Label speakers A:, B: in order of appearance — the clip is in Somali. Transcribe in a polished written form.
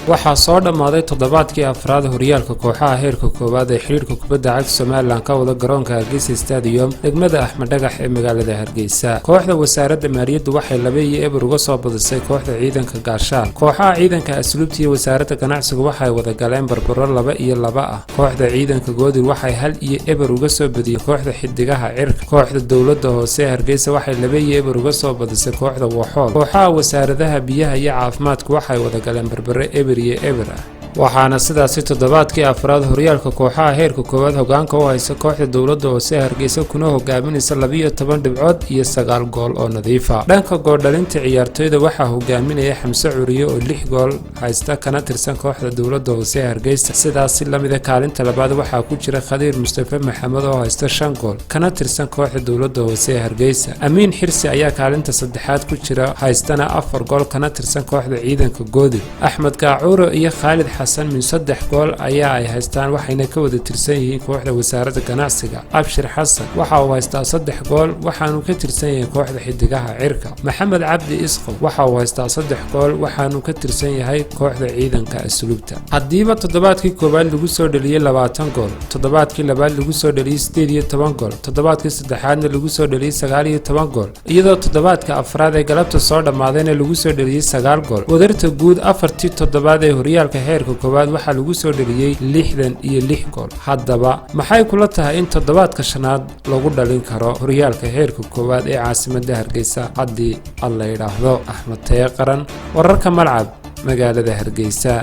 A: Waxaa soo dhammaaday toddobaadkii afraad horyaalka kooxaha heerka koowaad ee xidhiidhka kubadda cagta Somaliland ka wada garoonka Hargeysa Stadium, degmada Axmed Dhagax ee magaalada Hargeysa. Kooxda Wasaaradda Maaliyaddu waxay 2-0 uga soo badisay kooxda Ciidanka Gaashaan. Kooxaha Ciidanka Asluubta iyo Wasaaradda Ganacsigu waxay wada galeen barbaro 2-2 ah. Kooxda Ciidanka Goodir waxay 1-0 uga soo badiyeen kooxda Xidigaha Cirka. Kooxda Dowladda Hoose ee Hargeysa waxay 2-0 uga soo badisay kooxda Waxool. Kooxaha Wasaaradaha Biyaha iyo Caafimaadku waxay wada galeen barbaro 0-0 ah. Waxaana sidaasi toddobaadkii afraad horyaalka kooxaha heerka koowaad hogaanka u haysa kooxda Dowladda Hoose ee Hargeysa, kuna hogaaminaysa 12 dhibcood iyo 9 gool oo nadiifa. Dhanka gooldhalinta ciyaartoyda waxaa hogaaminaya Xamse Curiye oo 6 gool haysta, kana tirsan kooxda Dowladda Hoose ee Hargeysa. Sidaasi lamida, kaalinta labaad waxaa ku jira Khadiir Mustafe Maxamed oo haysta 5 gool, kana tirsan kooxda Dowladda Hoose ee Hargeysa. Amiin Xirsi ayaa kaalinta saddexaad ku jira, haystana 4 gool, kana tirsan kooxda Ciidanka Goodir. Axmed Gaacuuro iyo Khaalid Xasan min 3 gool ayaa ay haystaan, waxayna ka wada tirsan yihiin kooxda Wasaaradda Ganacsiga. Abshir Xasan waxa uu haystaa 3 gool, waxaanu ka tirsan yahay kooxda Xidigaha Cirka. Maxamed Cabdi Isqow waxa uu haystaa 3 gool, waxaanu ka tirsan yahay kooxda Ciidanka Asluubta. Haddiiba toddobaadkii koowaad lagu soo dheliyey 20 gool, toddobaadkii labaad lagu soo dheliyey 18 gool, toddobaadkii saddexaadna lagu soo dheliyey 19 gool, iyadoo toddobaadka afraad ee galabta soo dhammaadayna lagu soo dheliyey 9 gool, wadarta guud afartii toddobaad ee horyaalka heerka koowaad waxaa lagu soo dheliyey 66 gool. Haddaba, maxay kula tahay in toddobaadka shanaad lagu dhalin karo horyaalka heerka koowaad ee caasimadda Hargeysa, haddii Alla yidhaahdo? Axmed Taye Qaran, wararka Malcab, magaalada Hargeysa.